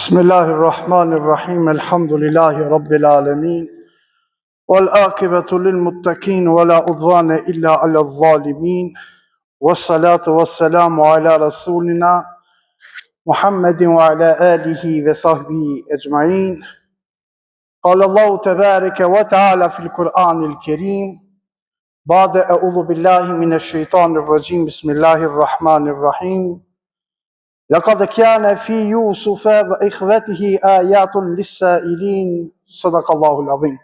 Bismillahirrahmanirrahim, elhamdulillahi rabbil alemin, wal akibatu lil muttaqin wala udwana illa ala zalimin, was salatu was salamu ala rasulina Muhammedin wa ala alihi ve sahbihi ecmain. Qala Allahu tebareke wa taala fil Kur'anil Kerim, Ba'de eudhu billahi minesh shejtanir rajim, bismillahirrahmanirrahim. Lekad kane fi Jusufe ve ihvetihi ajatun lissailin, sadakallahu l'adhim.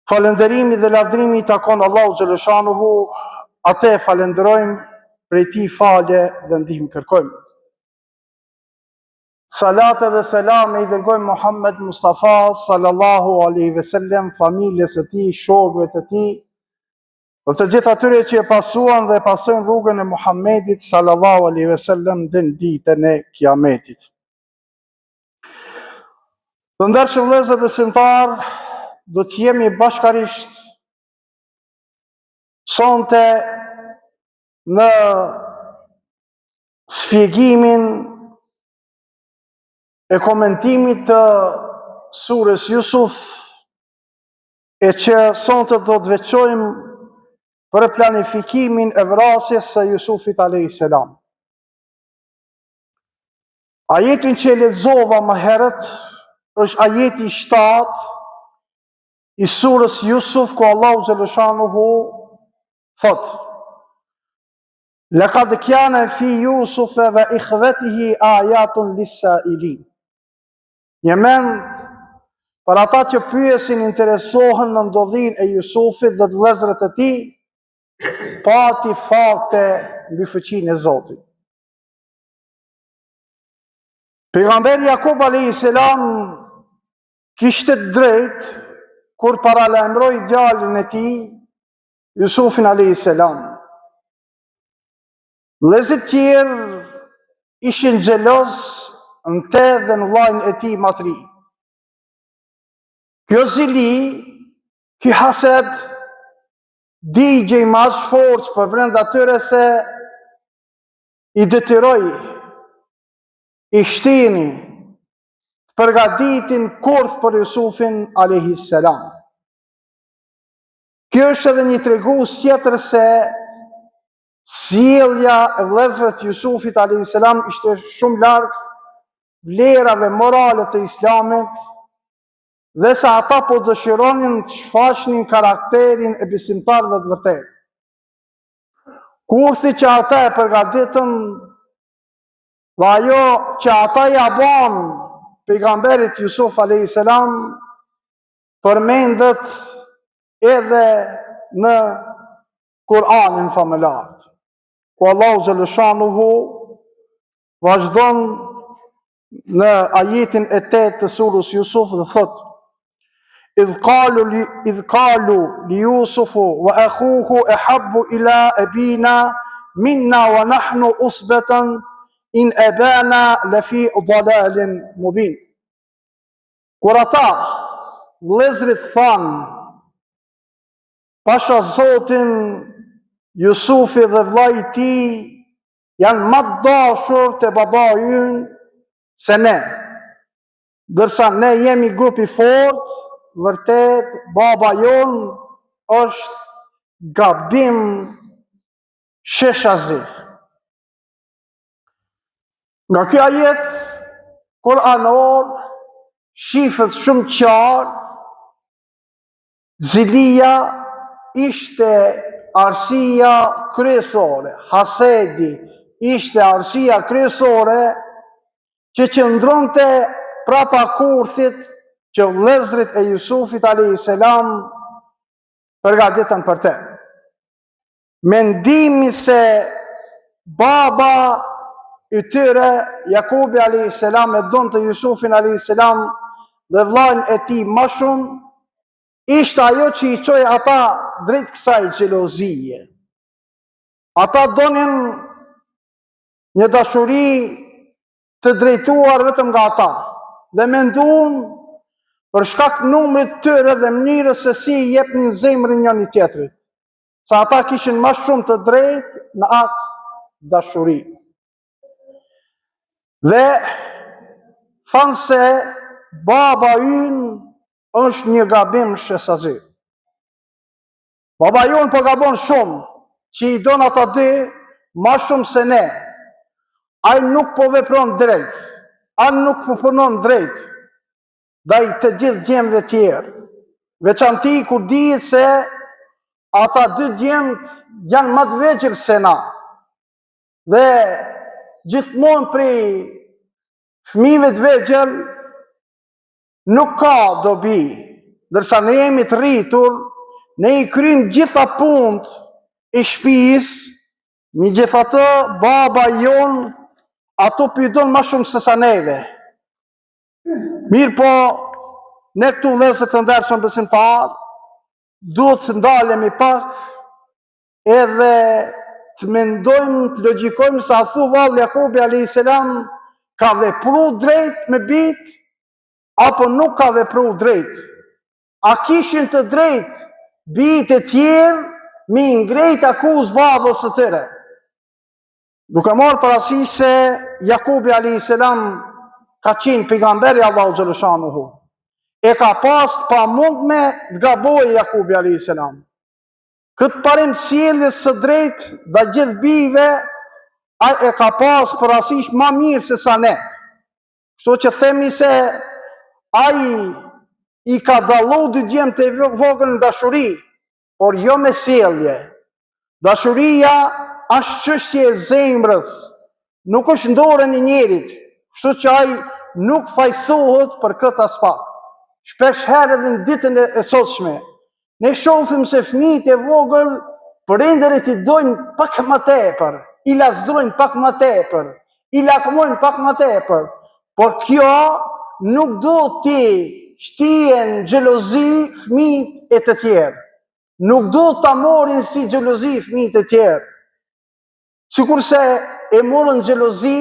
Falënderimi dhe lavdërimi i takon Allahu xheleshanuhu, atë e falënderojmë, prej tij falje dhe ndihmë kërkojmë. Salate dhe selame i dërgojmë Muhammed Mustafa sallallahu alaihi wasallam, familjes së tij, shokëve të tij dhe të gjithë atyre që e pasuan dhe e pasojnë rrugën e Muhammedit sallallahu alaihi wasallam deri në ditën e Kiametit. Të ndershëm vëllezër besimtarë, do të jemi bashkarisht sonte në shpjegimin e komentimit të surës Jusuf e që sonte do të veçojmë për planifikimin e vrasjes së Jusufit a.s. Ajetin që e lexova më herët është ajeti 7 i surës Jusuf ku Allahu xheleshanuhu thotë Lekad kjane fi Jusufe ve ihvetihi ajatun lissailin. Njëmend, për ata që pyesin interesohen në ndodhinë e Jusufit dhe të vëllezërit e tij, pati fakte mbi fuqinë e Zotit. Pejgamberi Jakub a.s. kishte të drejtë kur paralajmëroi djalin e tij, Jusufin a.s. Vëllezërit tjerë ishin xheloz në te dhe në vllain e tij ma të ri. Kjo zili, ky hased, digjej me aq forcë përbrenda tyre se i detyroi, i shtini, të përgatitin kurth për Jusufin a.s. Kjo është edhe një tregues tjetër se sjellja e vëllezërve të Jusufit alayhis salam ishte shumë larg vlerave morale të Islamit dhe se ata po dëshironin të shfaqnin karakterin e besimtarëve të vërtetë. Kurthi që ata e përgatitën dhe ajo që ata ia banë pejgamberit Jusuf alayhis salam përmendet edhe në Kur'anin famëlartë, ku Allahu xheleshanuhu vazhdon në ajetin e 8 të surës Jusuf dhe thotë Idh kalu li, idh kalu li Jusufu wa akhuhu ehabbu ila ebina minna wa nahnu usbetun inne ebana lefi dhalalin mubin. Kur ata, vëllezërit thanë, pasha Zotin, Jusufi dhe vëllai i tij janë ma të dashur te babai ynë se ne. Ndërsa ne jemi grup i fortë, vërtet baba jonë është gabim sheshazi. Nga ky ajet kuranor shifet shumë qartë zilia ishte arsyeja kryesore, hasedi ishte arsyeja kryesore që qëndronte prapa kurthit që vëllezërit e Jusufit alayhis salam përgatitën për te. Mendimi se baba i tyre, Jakubi a.s. e donte Jusufin a.s. dhe vllain e tij ma shumë, ishte ajo që i çoi ata drejt kësaj xhelozie. Ata donin një dashuri të drejtuar vetëm nga ata dhe menduan për shkak numrit tyre dhe mënyrës se si i jepnin zemrën njëri tjetrit. Se ata kishin ma shumë të drejtë në atë dashuri. Dhe Thanë se baba ynë është një gabimshesaxhi. Baba jonë po gabon shumë, që i don ata dy ma shumë se ne. Ai nuk po vepron drejt, ai nuk po punon drejt, ndaj të gjithë djemve tjerë. Veçanti kur dihet se ata dy djemtë janë ma të vegjël se na. Dhe gjithmonë prej fëmijëve të vegjël nuk ka dobi, ndërsa ne jemi të rritur, ne i kryjmë gjitha punët e shpisë, megjithatë baba jonë ato po i don ma shumë se sa neve. Mirëpo, ne këtu vëllezër të ndershëm besimtarë, duhet të ndalemi pak edhe të mendojmë, të logjikojmë se a thu vallë Jakubi a.s. ka vepru drejt me bijtë, apo nuk ka vepru drejt. A kishin të drejt bijtë e tjerë me i ngrejt akuzë babës së tyre. Duke marrë parasysh se Jakubi a.s. ka qenë pejgamber i Allahut xheleshanuhu. E ka pas të pamundme të gabojë Jakubi a.s. Këtë parim të sjelljes së drejtë ndaj gjithë bijve, ai e ka pas parasysh ma mirë se sa ne. Kështu që themi se ai i ka dallu dy djemtë e vogël në dashuri, por jo me sjellje. Dashuria është çështje e zemrës, nuk është në dorën e njerit, kështu që ai nuk fajësohet për këtë aspak. Shpesh herë edhe në ditën e sotshme, ne shohim se fëmijët e vogël prindërit i dojnë pak më tepër, i lazdrojnë pak më tepër, i lakmojnë pak më tepër, por kjo nuk duhet t'i shtije në xhelozi fëmijët e të tjerë. Nuk duhet ta marrin si xhelozi fëmijët e tjerë. Sikurse e morën xhelozi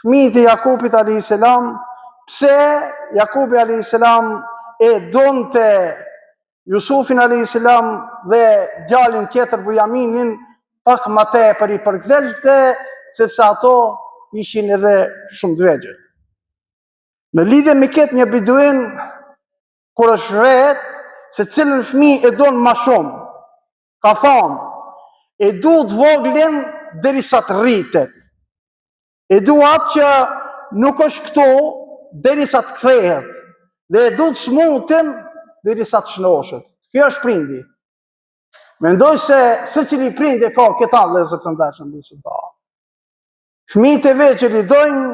fëmijët e Jakubit alayhis salam, pse Jakubi alayhis salam e donte Jusufin alayhis salam dhe djalin tjetër Bujaminin pak më tepër i përkëdhelte, sepse ato ishin edhe shumë të vegjël. Në lidhje me këtë një beduin kur është vet se cilën fëmijë e don ma shumë, ka thonë, e du të voglin derisa të rritet. E du atë që nuk është këtu derisa të kthehet. Dhe e du të smutin derisa të shnoshet. Kjo është prindi. Mendoj se secili prind e ka këta vëllezër të ndershëm besimtarë. Fëmijët e vegjël i dojnë,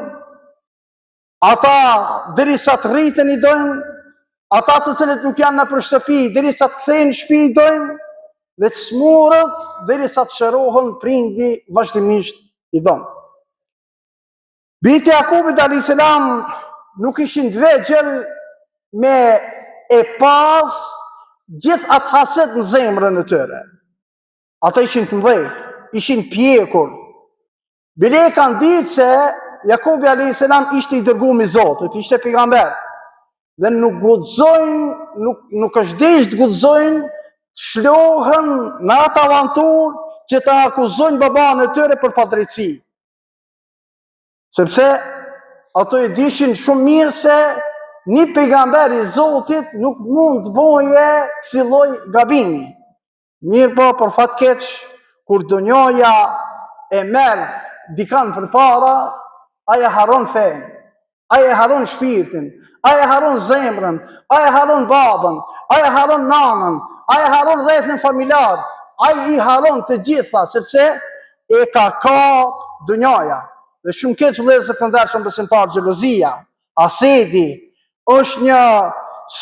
Ata derisa të rriten i dojnë, ata të cilët nuk janë nëpër shtëpi, derisa të kthehen në shtëpi i dojnë, dhe të smurët derisa të shërohen prindi vazhdimisht i don. Bijtë e Jakubit alayhis salam nuk ishin të vegjël me e pas gjithë atë haset në zemrën e tyre. Ata ishin të mëdhej, ishin pjekur, Bile e kanë ditë se Jakubi a.s. ishte i dërgum i Zotit, ishte pejgamber. Dhe nuk guxojnë, nuk, nuk është desht të guxojnë të lshohen në atë avanturë që të akuzojnë babanë e tyre për padrejtësi. Sepse ato e dishin shumë mirë se një pejgamber i Zotit nuk mund të boje ksi lloj gabimi. Mirëpo, për fat keq, kur dunjaja e merr dikan përpara, ai e harron fenë, ai e harron shpirtin, ai e harron zemrën, ai e harron babën, ai e harron nanën, ai e harron rrethin familjar, ai i harron të gjitha, sepse e ka kap dunjaja. Dhe shumë keq vëllezër të ndershëm besimtarë xhelozia, Hasedi është një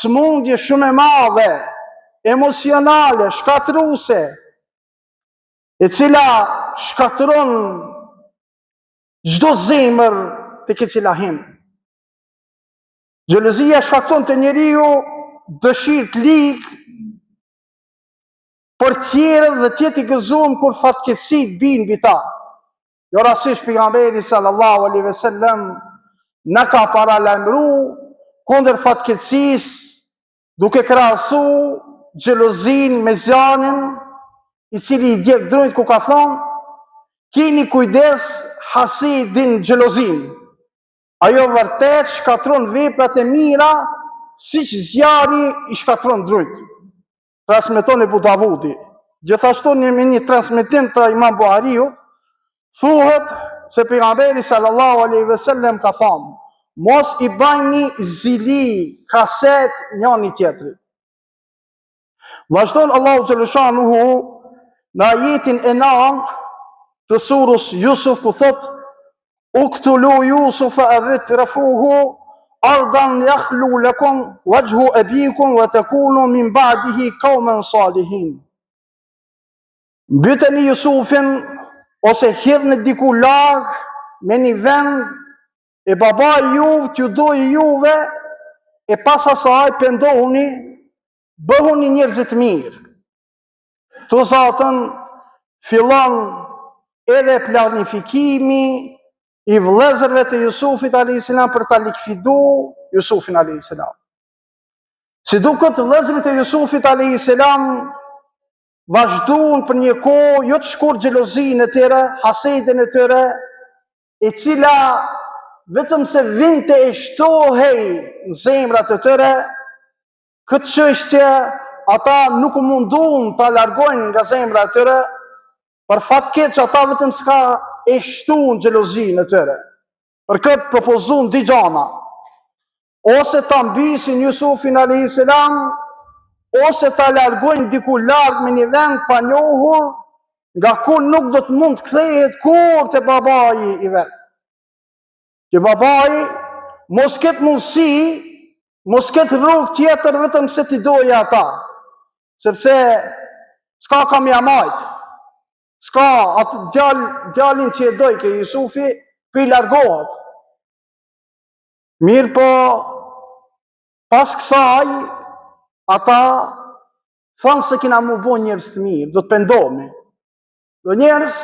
sëmundje shumë e madhe, emocionale, shkatërruese, e cila shkatërron çdo zemër tek e cila hin. Xhelozia shkakton te njeriu dëshirë të ligë për tjerët dhe të jetë i gëzuar kur fatkeqësitë bijnë mbi ta. Jo rastësisht pejgamberi sallallahu alaihi wasallam na ka paralajmëru kundër fatkeqësisë duke krahasu xhelozinë me zjarrin i cili i djeg drunjtë ku ka thonë kini kujdes hasidin xhelozinë. Ajo vërtet shkatërron veprat e mira, siç zjarri i shkatërron drujt. Transmeton Ebu Davudi. Gjithashtu në një transmetim të Imam Buhariut, thuhet se pejgamberi sallallahu alaihi wasallam ka thënë: Mos i bajni zili, haset njani tjetrit. Vazhdon Allahu xheleshanuhu në ajetin e 9 të surës Jusuf ku thot Uktulu Jusufa ev itrahuhu ardan jakhlu lekum vexhhu ebikum ve tekunu min ba'dihi kaumen salihin. Mbyteni Jusufin ose hidhni diku larg me një vend e babai juv t'ju dojë juve e pas asaj pendohuni bëhuni njerëz të mirë. Ktu zaten fillon edhe planifikimi i vëllezërve të Jusufit a.s. për ta likvidu Jusufin a.s. Si duket vëllezërit e Jusufit a.s. vazhdun për një kohë jo të shkurt xhelozinë e tyre, hasedin e tyre, e cila vetëm se vinte e shtohej në zemrat e tyre, Këtë çështje ata nuk u mundun ta largojnë nga zemra e tyre, për fat keq ata vetëm çka e shtun xhelozinë e tyre. Për këtë propozun dy gjana, ose ta mbysin Jusufin a.s. ose ta largojnë diku larg me një vend të panjohur, nga ku nuk do të mund të kthehet kurrë te babai i vet. Që babai mos ketë mundësi, mos ketë rrugë tjetër vetëm se t'i dojë ata. Sepse s'ka ka me ia majt. S'ka atë djalë, djalin që e dojke Jusufi, po i largohet. Mirëpo, pas kësaj, ata thanë se kina m'u bo njerëz të mirë, do të pendohemi. Do njerëz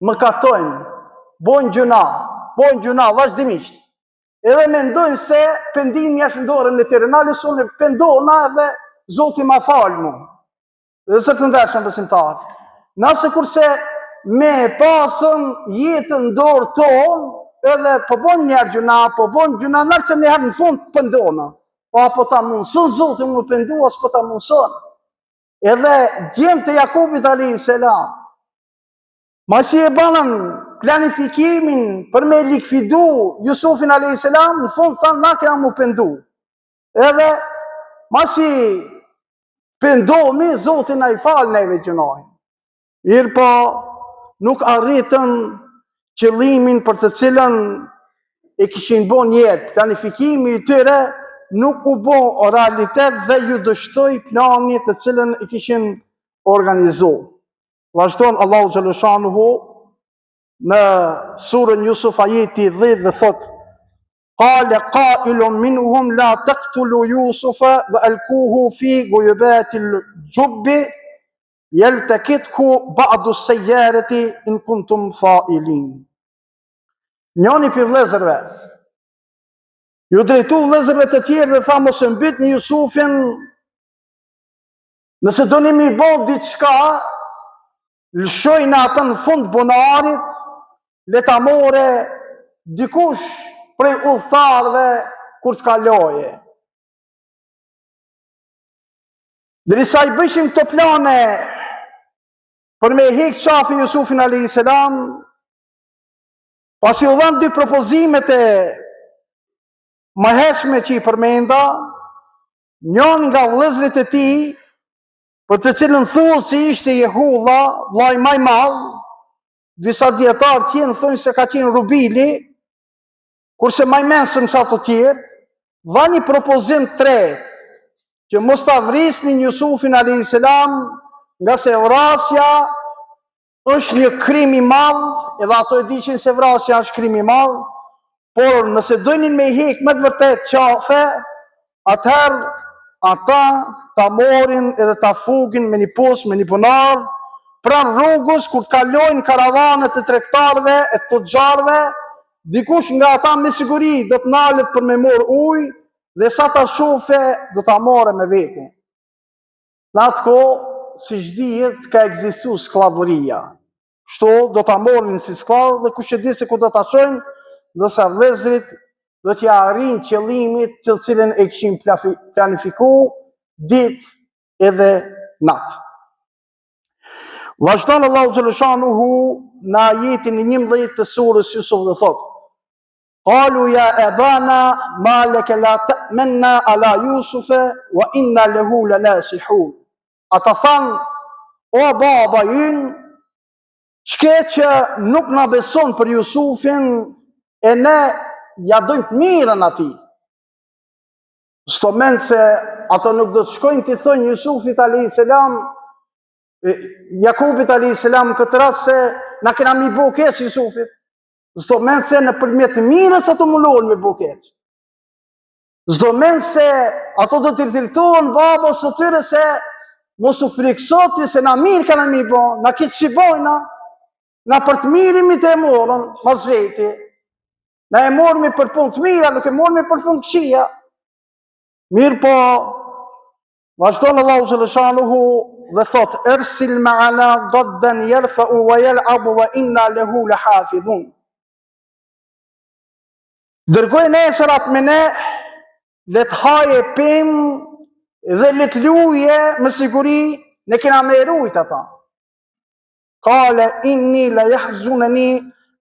mëkatojnë, bojnë gjynah, bojnë gjynah vazhdimisht. Edhe mendojnë se pendimi është në dorën e tyre. Na lëshoni pendohna edhe Zoti ma fal mu. Vëllezër të ndershëm besimtarë. Na sikurse me pasën jetën në dorë tonë, edhe po bojmë njëherë gjynah, po bojmë gjynah, nërse njëherë në fund pendohna. Po a po ta mundëson Zoti m'u pendu, a s'po ta mundëson. Edhe djemtë e Jakubit alayhi selam, masi e banën planifikimin për me likvidu Jusufin alayhi selam, në fund thanë na kena m'u pendu. Edhe masi pendohemi, Zoti na i fal neve gjynahin. Mirëpo, nuk arritën qëllimin për të cilën e kishin bo njëherë. Planifikimi i tyre nuk u bo realitet dhe ju dështoi plani të cilën e kishin organizu. Vazhdon Allahu xheleshanuhu në surën Jusuf ajeti 10 dhe thotë Kale kailun minhum la tektulu Jusufe ve elkuhu fi gujbetil xhubbi Jeltekithu ba'du sejjareti in kuntum failin. Njoni prej vëllezërve ju drejtu vëllezërve të tjerë dhe tha mos e mbytni Jusufin nëse doni me i bo diçka lëshojne atë në fund bunarit le ta more dikush prej udhëtarëve kur të kaloje Derisa i bëjshin këto plane për me hek qafe Jusufin a.s. Pasi u dhanë dy propozimet e mëhershme që i përmenda, njoni nga vëllezërit e tij, për të cilën thuhet se ishte Jehudha, vllai ma i madh, disa dijetarë tjerë thonë se ka qenë Rubili, Kurse ma i mençëm se ato tjerë, dha një propozim tretë, që mos ta vrisnin Jusufin a.s. ngase vrasja është një krim i madh, edhe ato e dishin se vrasja është krim i madh, por nëse dojnin me i hek me të vërtetë qafe, Atëherë ata ta morin edhe ta fugin me një pus, me një bunar, pranë rrugës kur të kalojnë karavanet e tregtarëve e të tuxharëve, dikush nga ata me siguri do të nalet për me morë ujë dhe sa ta shofe do ta more me vete. Në atë kohë, siç dihet, ka ekzistu skllavëria. Kështu do ta morrin si skllav dhe kush e di se ku do ta çojnë. ndërsa vëllezërit do t'ia arrijnë qëllimit të cilin e kishin planifiku ditë edhe natë. Vazhdon Allahu xheleshanuhu në ajetin e 11 të surës Jusuf dhe thotë: Qalu ya abana ma laka la ta'manna ala Yusufa wa inna lahu lanasihun. Ata thanë, o baba ynë, ç'ke që nuk na beson për Jusufin e ne ia dojmë të mirën atij. S'do mend se ato nuk do të shkojnë t'i thojnë Jusufit a.s. Jakubit a.s. në këtë rast se na kena m'i bo keq Jusufit. S'do mend se nëpërmjet të mirës ato mundohen me bo keq. S'do mend se ato do t'i drejtohen babës së tyre se mos u frikëso ti se na mirë kena m'i bo, na keq s'i bojna, na për të mirë jemi tu e morën, mas veti. Na e mormi për punë të mira, nuk e mormi për punë të këqija. Mirëpo, vazhdon Allahu xheleshanuhu dhe thot, ersil ma'ana gaden jerta wa jel'abu wa inna lehu le hafidhun. Dërgoje nesër atë me ne, le të haje pemë dhe le të luje me siguri, ne kena me e rujt ata. Kale inni la jahzuneni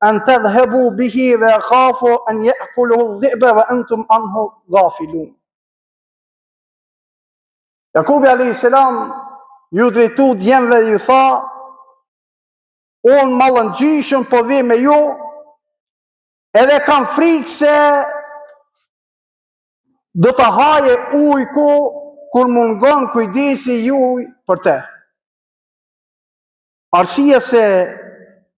en tedhhebu bihi ve ekhafu en jekuluhu dhi'bu ve entum anhu gafilun. Jakubi a.s. ju drejtu djemve ju tha, unë mallëngjyshëm po vi me ju, edhe kam frikë se do ta haje ujku kur mungon kujdesi juj për te. Arsyeja se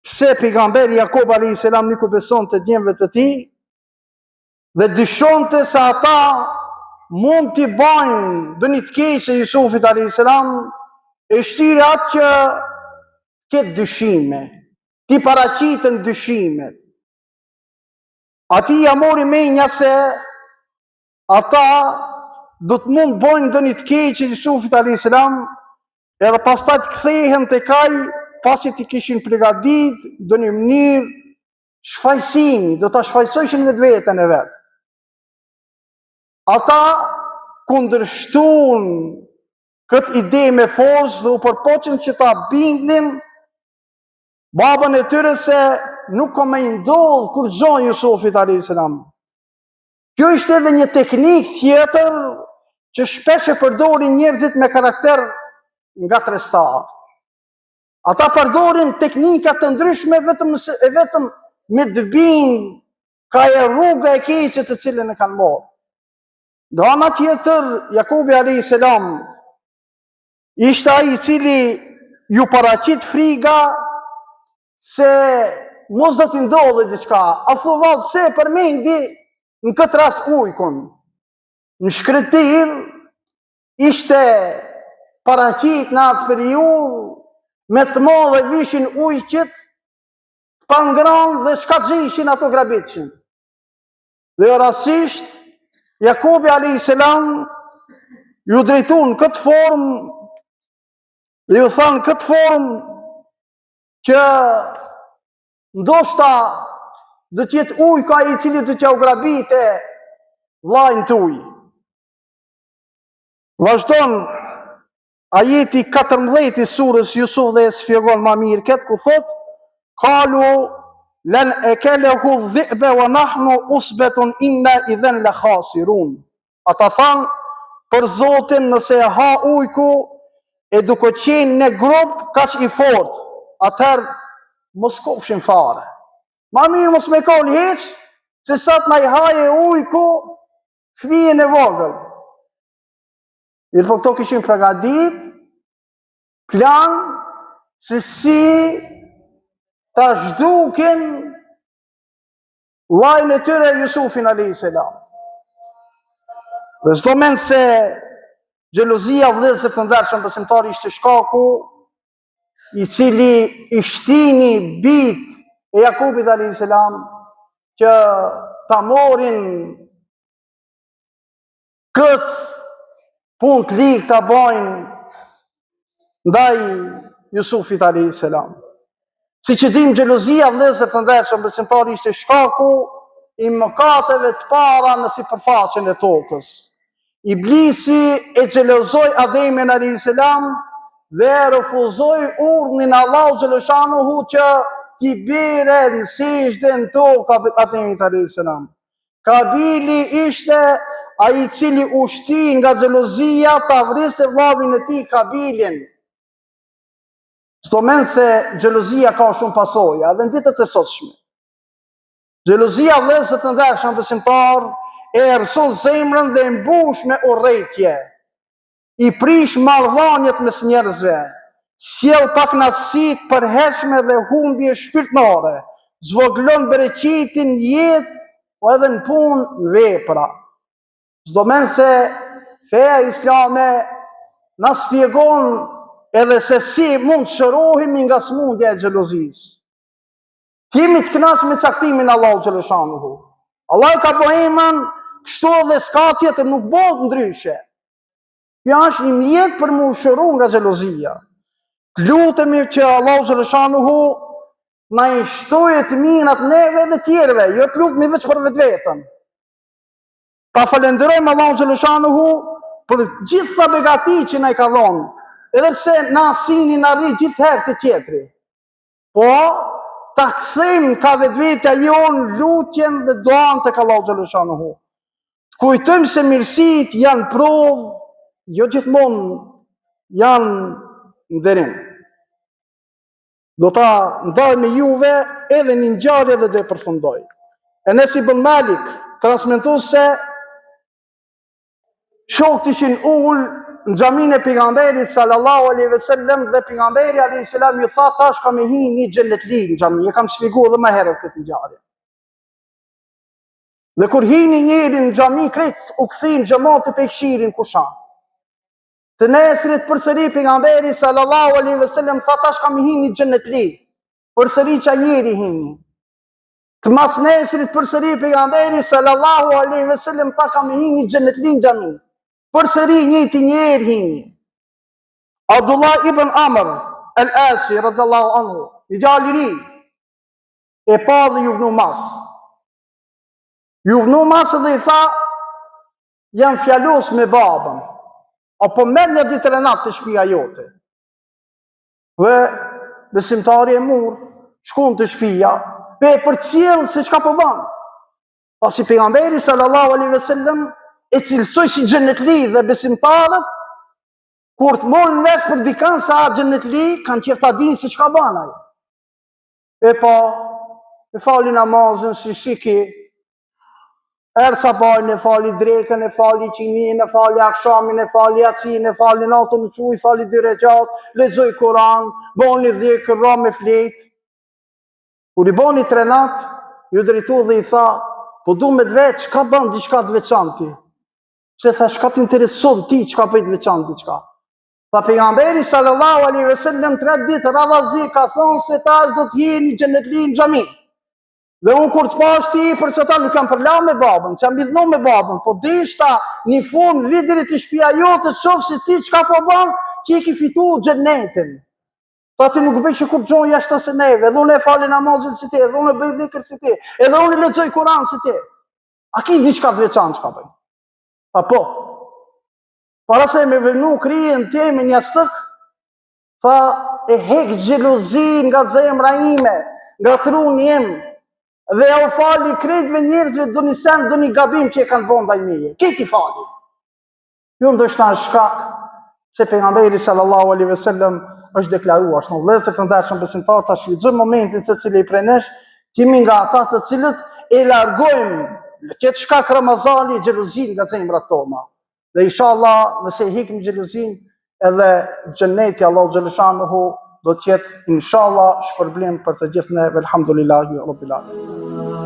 pse pejgamberi Jakub alayhis salam nuk u besonte djemve të tij dhe dyshonte se ata mund t'i bajnë ndonjë të keqe Jusufit alayhis salam e shtyri atë që ketë dyshime, t'i paraqiten dyshimet. Atij ia mori menja se ata do të mund bojnë ndonjë të keqe Jusufit alayhis salam edhe pastaj të kthehen tek ai pasi t'i kishin pregadit ndonjë mënyrë shfajësimi, do ta shfajësojshin vetveten e vet. Ata kundërshtun këtë ide me forcë dhe u përpoqën që ta bindnin babën e tyre se nuk ka me i ndodhë kurgjo Jusufit a.s. Kjo ishte edhe një teknikë tjetër që shpesh e përdorin njerëzit me karakter ngatërrestar. Ata përdorin teknika të ndryshme vetëm e vetëm me të bind ka ajo rruga e keqe të cilën e kanë marrë. Nga ana tjetër, Jakubi a.s. ishte ai i cili ju paraqit friga se mos do t'i ndodhë diçka. A thu vallë pse e përmendi në këtë rast ujkun? Në shkretëtirë ishte paraqit në atë periudhë me të madhe vishin ujqit të pangronë dhe çka gjejshin ato grabitshin. Dhe jo rastësisht, Jakubi a.s. ju drejtu në këtë formë dhe ju tha në këtë formë që ndoshta do të jetë ujku ai i cili do t'jau grabitë vllain tuj. Vazhdon ajeti 14 i surës Jusuf dhe e shpjegon ma mirë këtë ku thotë kalu len ekelehu dhi'bu wa nahnu usbetun inna idhen le khasirun. Ata thanë për Zotin nëse e ha ujku e duke qenë ne grup kaq i fort, atëherë mos kofshim fare. Ma mirë mos me konë hiç, se sa të na i haje ujku fëmijën e vogël. Mirëpo këto kishin pregadit plan se si ta zhdukin vllain e tyre Jusufin a.s. Dhe s'do mend se xhelozia vëllezër të ndershëm besimtarë ishte shkaku i cili i shtini bijtë e Jakubit a.s. që ta morin këtë punë të ligë ta bajnë ndaj Jusufit a.s. Siç e dimë xhelozia vëllezër të ndershëm besimtarë ishte shkaku. i mëkateve të para në sipërfaqen e tokës. Iblisi e xhelozoi Ademin alayhis salam dhe e refuzoi urdhnin e Allahut xheleshanuhu që t'i bire në sexhde në tokë Ademit alayhis salam. Kabili ishte ai i cili u shti nga xhelozia ta vriste vllavin e tij Habilin. S'do mend se xhelozia ka shumë pasoja edhe në ditët e sotshme. Xhelozia vëllezër të ndershëm besimtarë e errëson zemrën dhe e mbush me urrejtje. I prish marrëdhëniet mes njerëzve, sjell pakënaqësi të përhershme dhe humbje shpirtërore, zvogëlon bereqetin në jetë, po edhe në punë, në vepra. S'do mend se feja islame na spjegon edhe se si mund të shërohemi nga sëmundja e xhelozisë. Të jemi të kënaqur me caktimin e Allahut xheleshanuhu. Allahu e ka bo emën kështu dhe s'ka tjetër, nuk bëhet ndryshe. Kjo është një mjet për m'u shëru nga xhelozia. Të lutemi që Allahu xheleshanuhu na i shtojë të mirat neve dhe tjerëve, jo të lutemi veç për vetveten. Ta falënderojmë Allahun xheleshanuhu për gjitha begatitë që na i ka dhonë, edhe pse na syni na rri gjithherë te tjetri. Po, ta kthejmë ka vetvetja jonë lutjen dhe duan tek Allahu xheleshanuhu. Të kujtojmë se mirësitë janë provë, jo gjithmonë janë nderim. Do ta ndaj me juve edhe një ngjarje dhe do e përfundoj. Enes ibn Malik transmeton se shokët ishin ul në xhaminë e pejgamberit sallallahu alaihi wasallam dhe pejgamberi alaihi salam ju tha tash ka me hi një xhenetli në xhami. E kam shpjeguar edhe më herët këtë ngjarje. Dhe kur hini njeri në xhami krejt u kthin xhamati pe kshirin kush a. Të nesrit përsëri pejgamberi sallallahu alaihi wasallam tha tash ka me hi një xhenetli. Përsëri qaj njeri hini. Të mas nesrit përsëri pejgamberi sallallahu alaihi wasallam tha ka me hi një xhenetli në xhami. Përsëri njëjti njeri hini. Abdullah ibn Amr el-Asi radhiyallahu anhu, një djalë i ri, e pa dhe ju vnu mas. Ju vnu mas dhe i tha, jam fjalos me babën, a po merr një ditë tre natë te shpia jote. Dhe besimtari e mur, shkun te shpia, pe e përcjell se çka po ban. Pasi pejgamberi sallallahu alaihi wasallam e cilësoi si xhenetli dhe besimtarët kur të morrin vesh për dikan se a xhenetli, kanë qejf ta dinë se çka ban ai. E pa, e fali namazin si si ki, Erë sabajnë e fali drekën, e fali iqindinë, e fali akshamin, e fali jacinë, e fali natën u çu, i fali dy reqat, lexoi Kuran, boni dhikr, ra me flejt. Kur i boni tre natë, ju drejtu dhe i tha, po du me të vetë, çka ban diçka të veçantë ti? Pse tha, çka të intereson ti, çka bëj të veçantë diçka? Tha pejgamberi sallallahu alaihi wasallam tre ditë radhazi ka thonë se tash do të hyjë një xhenetli në xhami. Dhe unë kur të pash ti për qata nuk jam përla me babën, s'jam idhnu me babën, po deshta një fund vi deri te shpia jote të shof se ti çka po ban, që e ki fitu xhenetin. Tha ti nuk bëj që kurgjo jashtë se neve, edhe unë e fali namazin si ti, edhe unë e bëj dhikr si ti, edhe unë e lexoj Kuran si ti. A ki diçka të veçantë çka bëj? Tha po. Para se me vnu kryen teme në jastëk, Tha, e hek xhelozinë nga zemra ime, nga truni im, dhe jau fali krejtve njerëzve ndonjë sen, ndonjë gabim që e kanë bo ndaj meje. Krejt i fali. Kjo ndoshta është shkak se pejgamberi sallallahu alaihi wasallam është deklaruar, ashtu vëllezër të ndershëm besimtarë, ta shfrytëzojmë momentin secili prej nesh, të jemi nga ata të cilët e largojmë le të jetë shkak Ramazani xhelozinë nga zemrat tona. Dhe inshallah, nëse e hekim xhelozinë, edhe xheneti Allahu xheleshanuhu do të jetë inshallah shpërblim për të gjithë ne, velhamdulillahi rabbil alamin.